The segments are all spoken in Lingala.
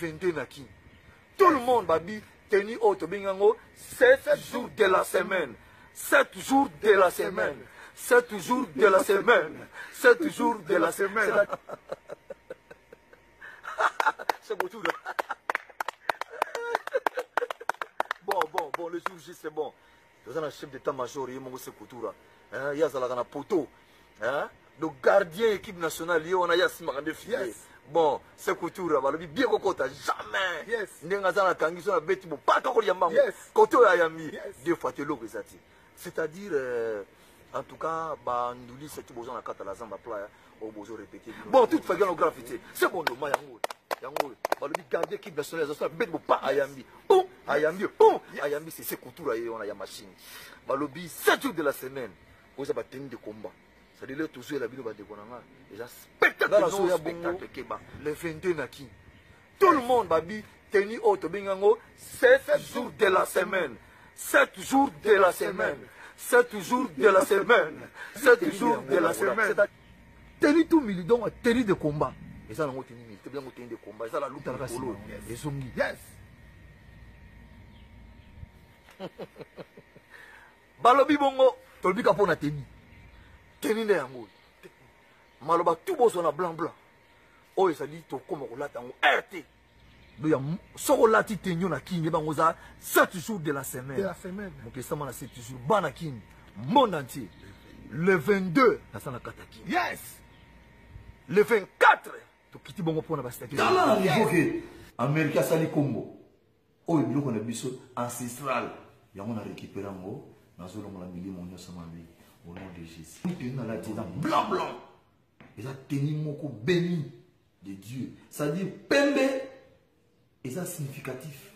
22 na Kin. Tout le monde babi tenue oyo tobengi yango 7 jours de la semaine. 7 jours de la semaine. 7 jours de la semaine. 7 jours de la semaine. C'est bon tout là. Bon, bon, bon, le jour J, c'est bon. Toza na chef d'état-major, ye moko Sekou-Toura. Hein, ye azalaka na poteau. Hein? Donc gardien équipe nationale, ye wana ye asimbaka nde filet. Yes. Bon, Sekou-Toura, balobi bien kokota, jamais. Yes. Ndenge aza na kangi so na beti bo paka kolia mbango. Yes. Kote oyo ayambi. Yes. Deux fois te eloko eza te. C'est-à-dire euh, en tout cas bandulisa ti boza na kati ya la zamba playa oyo bozo répéter bino. Bon, toute façon no graffiti. C'est bon ndoma yango. Yango balobi gardien équipe nationale aza so na beti bo pa ayambi. Pum, ayambi, pum, ayambi c'est Sekou-Toura ye wana ya machine. Balobi 7 jours de la semaine. Oza ba tenue de combat. C'est-à-dire le tozo la bino ba ndeko na nga. Eza spectacle no spectacle keba. Le 22 na Kin. Tout le monde babi tenue oyo tobengi yango 7 jours de la semaine. 7 jours de la semaine. 7 jours de la semaine. 7 jours de la semaine. Tenue tout mili donc tenue de combat. Eza nango tenue militaire, yango tenue de combat. Eza la luta likolo. Ezongi. Yes. Balobi bongo tolobi ka mpona tenue. Tenue nde yango. Maloba tout bozwa na blanc blanc. Oyo ezali tokoma kolata yango RT. Donc ya soki olati tenue na Kin, yeba yango eza 7 jours de la semaine. De la semaine. Mokili esama na 7 jours bana Kin, monde entier. Le 22 naza na kati ya Kin. Yes. Le 24 tokiti bongo mpona ba statut. Tala na niveau ke Amérique asali kombo. Oyo biloko na biso ancestral yango na récupérer yango nazolongola milimo nyonso mabe au nom de Jésus. Tenue nalati eza blanc blanc. Eza tenue moko béni de Dieu. C'est-à-dire pembe eza significatif.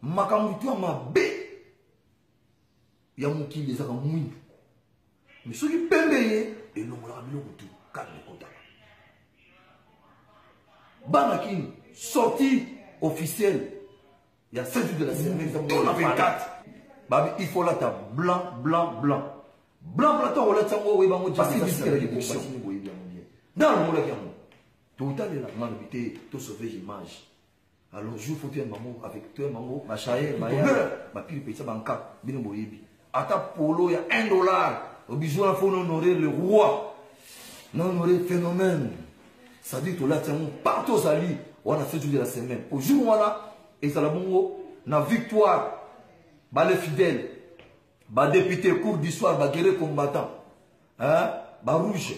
Makambo tu ya mabe ya mokili ezaka mwindu. Mais soki pembe ye elongolaka biloko tu kaka ekotaka. Bana Kin sortie officielle ya 7 jours de la semaine to na 24 babi il faut lata blanc blanc blanc blanc blanc ntango olati yango oyeba yango parce que bisika ya réduction boyebi yango bien nde alongolaki yango totalela nga lobi te to sauver image. Alors jour faut toyamba yango avec toyamba yango Bachaye, tout baya. honneur bapili pesa banka bino boyebi ata polo ya 1 dollar obizu wana faut honorer le roi na honorer phénomène. C'est-à-dire tolati yango partout ozali wana 7 jours de la semaine au jour wana ezala bongo na victoire bale fidèle ba député cour du soir ba guerrier combattant hein ba rouge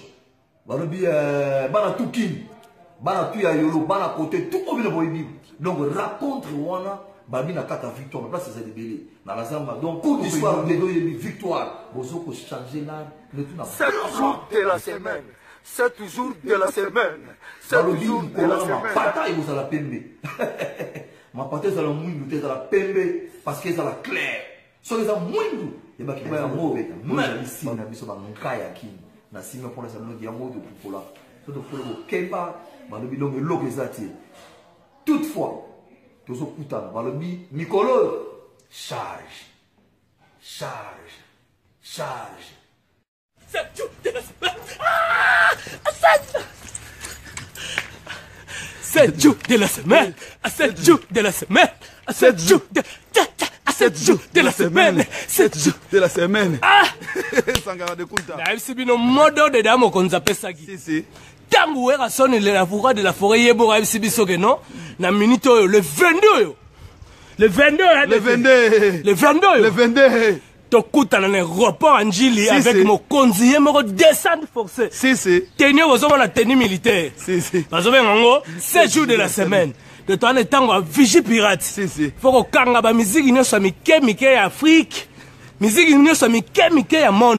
balobi bana tout kin bana tout ya yolo bana côté tout obino boyebi. Donc rencontre wana babi na kata victoire na place ezali ebele na la zamba. Donc cour du soir lelo yebi victoire bozo ko changer l'art le tout na 7 jours de la semaine. 7 jours de la semaine. 7 Balobi jours de la likolo na semaine. mapata ekozala pembe. Mapata ezala mwindu te, ezala pembe parce que ezala clair. Soki eza mwindu, yebaki ba yango, Même nsima na biso ba nkaya kini. Na nsima mpona eza noki yango topupola. So topupola kokemba, balobi donc eloko eza te. Toutefois, tozokutana, balobi mikolo oyo, charge, charge, charge. 7 jours de la semaine. Ah! 7 jours de la semaine. 7 jours de la semaine. 7 jours de, 7 jours de la semaine. 7 jours de la semaine. Ah! Sangara de Kunta. Nayebisi bino modo de da mokonzi apesaki. Si, si. Tango Werrason le la roi de la forêt yebo ayebisi biso ke non na minute oyo le 22 oyo. Le 22 oyo, Le 22. Le 22 oyo. Le 22. Tokutana na aéroport ya Njili Si, avec si. mokonzi ye moko descente forcée. Si, si. Tenue bozomona tenue militaire. Si, si. Bazobenga yango 7 jours de la semaine. De toana ntango ya vigie pirate. Si, si. Faut kokanga ba musique nyonso ya mike mike ya Afrique. Musique nyonso ya mike mike ya monde.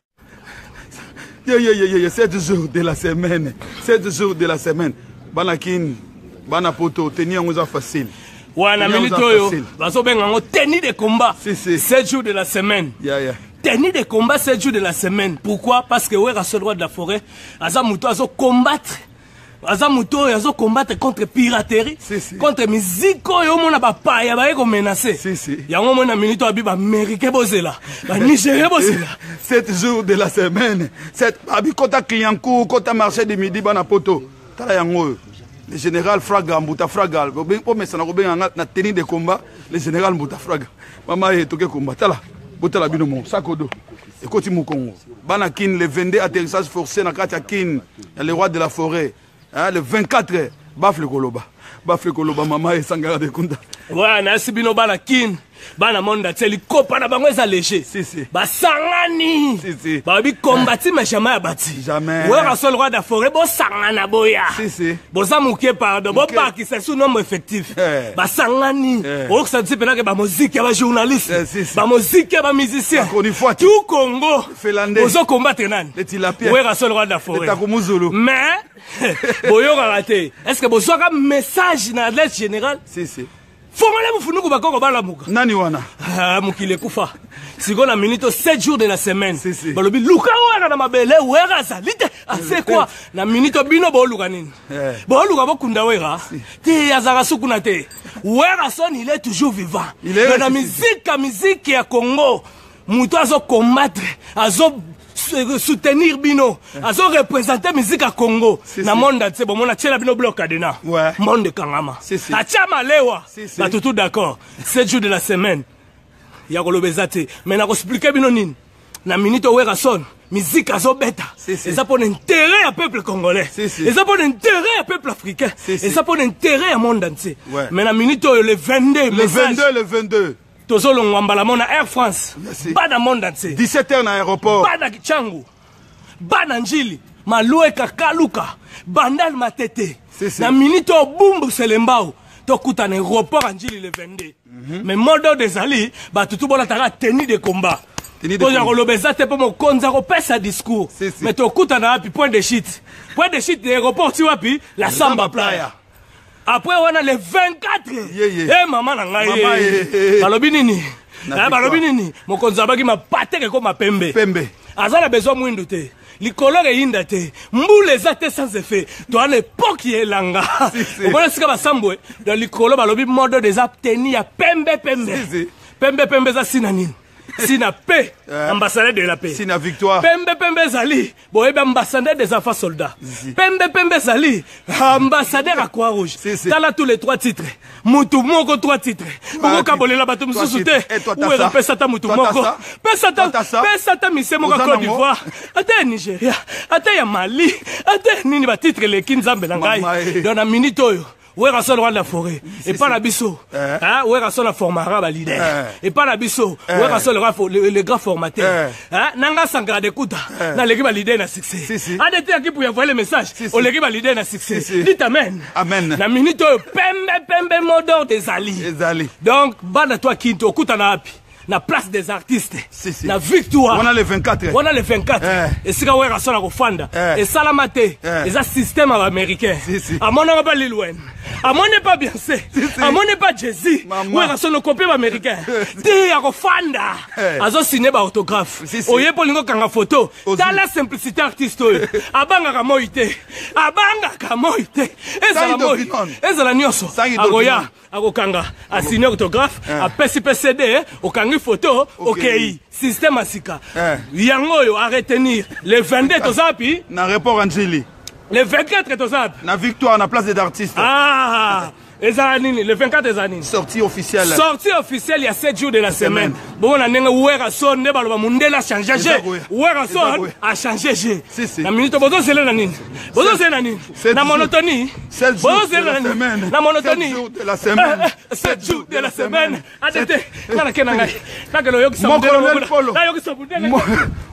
Yeah, yeah, yeah, yeah, 7 jours de la semaine. 7 jours de la semaine. Bana kin, bana poto, tenue yango eza facile. Wana Tenue yango minute eza oyo, facile. bazobenga yango tenue de combat. Si, si. 7 jours de la semaine. Yeah, yeah. Tenue de combat 7 jours de la semaine. Pourquoi? Parce que Werrason roi de la forêt, aza moto azo combattre. Aza moto oyo azo combattre contre piraterie, Si, si. contre musique oyo omona bapaya baye komenacer. Si, si. Yango omona minute oyo abi ba Américain bozela, ba Nigérien bozela. 7 jours de la semaine. 7 abi kota Clignancourt, kota marché de midi bana poto. Tala yango oyo. Le général Fraga, Mbuta Fraga, omesana kobenga nga na tenue de combat, le général Mbuta Fraga. Mama ye toke combat. Tala, botala bino mo, sakodo. Ekoti mokongo. Bana Kin, le 22 atterrissage forcé na kati ya Kin, ya le roi de la forêt. Hein, le 24 bafle koloba. Bafle koloba mama ye sangara de kunda. Ouais, nayasi bino bana Kin. Bana monde entier likopa na bango eza léger. Si, si. Basangani. Si, si. Babi kombati mais jamais abati. Jamais. Wera seul roi de la forêt bosangana boya. Si, si. Boza muke pardon, bobakisa sous nombre effectif. Eh. Basangani. Eh. Okisa ti penake ba musique ya ba journaliste. Eh, si, si. Ba musique ya ba musicien. Ba chronifuati. Tout Congo. Finlandais. Bozo combattre nani? Les tilapiens. Wera seul roi de la forêt. Les Takumuzulu. Mais boyokaka te. Est-ce que bozwaka message na lettre générale? Si, si. Fongola mufunuku bakoko balamuka. Nani wana? Ah, mokili ekufa. Sikoyo na minute 7 jours de la semaine. Si, si. Balobi luka wera na mabele wera azali te. Asekwa na minute bino boluka nini? Eh. Boluka bokunda wera. Te azaka sukuna te. Wera son il est toujours vivant. Il est Mais na ressuscité. musique musique ya Congo moto azo combattre, azo soutenir bino, azo représenter musique ya Congo. Si, Na si. monde entier bomona tiela bino bloc cadena. Ouais. Monde kangama. Si, si. Atia malewa. Si, si. Bato tout d'accord. 7 jours de la semaine. Ya koloba eza te. Mais nakoexplike bino nini? Na minute oyo Werrason, musique azobeta. Si, si. Eza mpona intérêt ya peuple congolais. Si, si. Eza mpona intérêt ya peuple africain. Si, si. Eza mpona intérêt ya monde entier. Ouais. Mais na minute oyo le 22 Le message, 22, le 22. tozolongwa mbala mona Air France. Merci. Bana monde entier. 17h na aéroport. Bana Kichangu. Bana Njili. Malueka Kaluka. Bandal Matete. Si, si. Na minute oyo Bumbu Selembao. Tokuta na aéroport ya Njili le 22. Mais mot d'ordre ezali, bato tu bolataka tenue de combat. Tenue de Toza combat. koloba eza te mpo mokonzi akopesa discours. Si, si. Mais tokutana wapi point de chute. Point de chute de aéroport ti wapi la Samba Playa. Après wana le 24. Ye, ye. Eh mama na ngai. Mama, ye. ye, ye. Balobi nini? Na Eh, balobi victoire. nini? Mokonzi abaki mapateke ekoma pembe. Pembe. Aza na besoin mwindu te. Likolo eyinda te. Mbula eza te sans effet. Toa na époque ya elanga. Si, si. Omona sika basambwe dans likolo balobi modo eza teni ya pembe pembe. Si, si. Pembe pembe eza sina nini? Sina paix, Eh. ambassadeur de la paix. Sina victoire. Pembe pembe ezali, boyebi ambassadeur des enfants soldats. Si. Pembe pembe ezali, ambassadeur à Croix-Rouge. Si, si. Tala tous les trois titres. Mutu moko trois titres. Okokabolela bato Trois mosusu te. titres. Eh, toi, t'as Wera ça. pesa ata mutu Toi, t'as moko. ça. Pesa Toi, ata t'as ça. pesa ata mise moko ya Oza Côte nango. d'Ivoire, ata ya Nigeria, ata ya Mali, ata ya nini ba titre eleki nzambe na ngai. Mama, eh. Donc na minute oyo Werrason roi de la forêt. Et pas na biso. Eh. Hein, Werrason la formara ba leader. Eh. Et pas na biso. Eh. Werrason le, roi- le grand formateur. Eh. Hein, nanga Sankara de Kuta. Eh. Na leki ba leader na succès. Si, si. ADT aki pour envoyer le message. Si, si. Oleki ba leader na succès. Si, si. Dites amen. Amen. Na minute oyo pembe pembe mot d'ordre ezali. Ezali. Donc bana toi kinto okuta na wapi? Na place des artistes. Si, si. Na victoire. Wana le 24. Wana le 24. Eh. Esika Werrason akofanda. Eh. Esalama te. Eh. Eza système ya ba-américain. Si, si. Amonaka pa Lil Wayne. Amoni pa Beyoncé. Si, si. Amoni pa Jay-Z. Mama. Werrason okopie ba-américain. Te akofanda. Eh. Azo signer ba-autographe. Si, si. Oye mpo olingi okanga photo. Ozwi. Tala simplicité artiste oyo. Abangaka moi te. Abangaka moi te. Ezala Sangi moi. Dokinon. Ezala nyonso. Sangi Akoya Dokinon. akokanga asigne autographe Eh. apesi mpe cd okangi photo Okei. okei système ya sika Eh. yango oyo a retenir le 22 toza wapi Na aéroport Njili. le 24 toza wapi Na victoire na place des artistes. ah ezala nini le 24 ezala nini Sortie officielle. Sortie officielle il y a 7 jours de la semaine. Semaine. Bon, na ndenge Werrason nde baloba mundele a changé Eza G. koya. Werrason Eza koya. a changé G. Si, si. Na minute bozozela na nini? Bozozela na nini? Sept Na jours. monotonie. Sept jours de Bozozela la na nini? semaine. Na monotonie. Sept jours de la semaine. 7 jours de la semaine. ADT. Nana ke na ngai. Nakele oyokisa Mon mundele colonel moko na- Polo. Nayokisa mundele.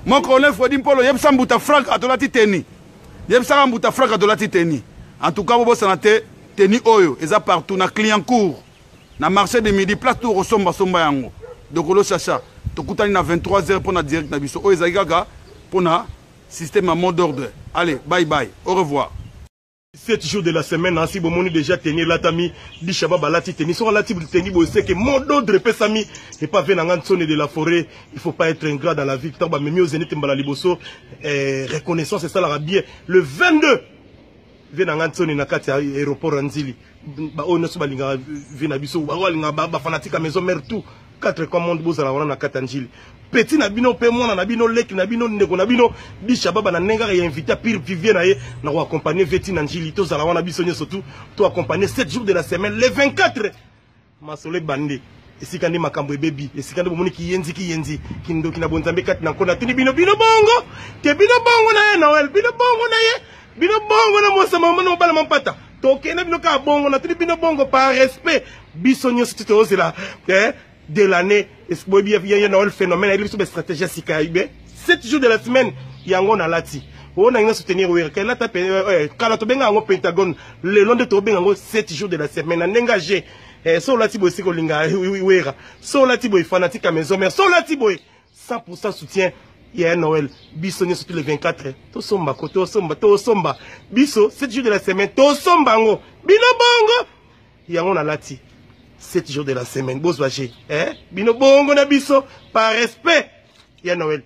Mon colonel Fredi Mpolo, yebisa mbuta Frank atolati teni. Yebisaka mbuta Frank atolati teni. En tout cas, bobosana te teni oyo eza partout na Clignancourt, na marché de midi, place tout kosomba somba yango. Dokolo Chacha, tokutani na 23h pona direct na biso. Oyo ezalaki kaka pona système à mot d'ordre. Allez, bye bye. Au revoir. 7 jours de la semaine ainsi bomoni déjà teni elatami bishaba balati teni soki alati teni boye seke mot d'ordre epesami epa ve na nga nsone de la forêt. Il faut pas être ingrat dans la vie. Ntango bamemi yo zénith mbala liboso, eh, reconnaissance esalaka bien. Le 22 ve na nga nsone na kati ya aéroport ya Nzili, baoyo nyonso balingaka ve na biso, baoyo balingaka bafanatique ya maison mère tout. 4 coin monde, bozala wana na kati ya Njili. Petit na bino mpe mwana na bino, leki na bino, ndeko na bino, Disha Baba na ndenge kaka ya invité pire vivier na ye na ko accompagner veti na Njili. Tozala wana biso nyonso tu to accompagner 7 jours de la semaine, le 24 masolo ebandi. Esika nde makambo ebebi, esika nde bomoni kiyenzi kiyenzi kindoki na bonzambe kati na nkona. Tuni bino bino bongo te, bino bongo na ye Noel, bino bongo na ye, bino bongo na mwasa mama na mobala mampata, tokende bino kaka bongo na tuni bino bongo par respect. Biso nyonso ti tozela de l'année boyebi ye Noel phénomène ayebi biso ba stratégie ya sika ya 7 jours de la semaine. Yango nalati oyo nangi na soutenir Wera elata kala tobenga yango Pentagone, lelo nde tobenga yango 7 jours de la semaine na ndenge age. So olati boye esika olinga Wera, so olati boye fanatique ya Maison Mère, so olati boye 100% soutien ya Noël. Biso nyonso tous les 24 tosomba ko tosomba tosomba biso 7 jours de la semaine, tosomba yango bino bongo. Yango nalati 7 jours de la semaine, bozwa g bino bongo na biso par respect ya Noël.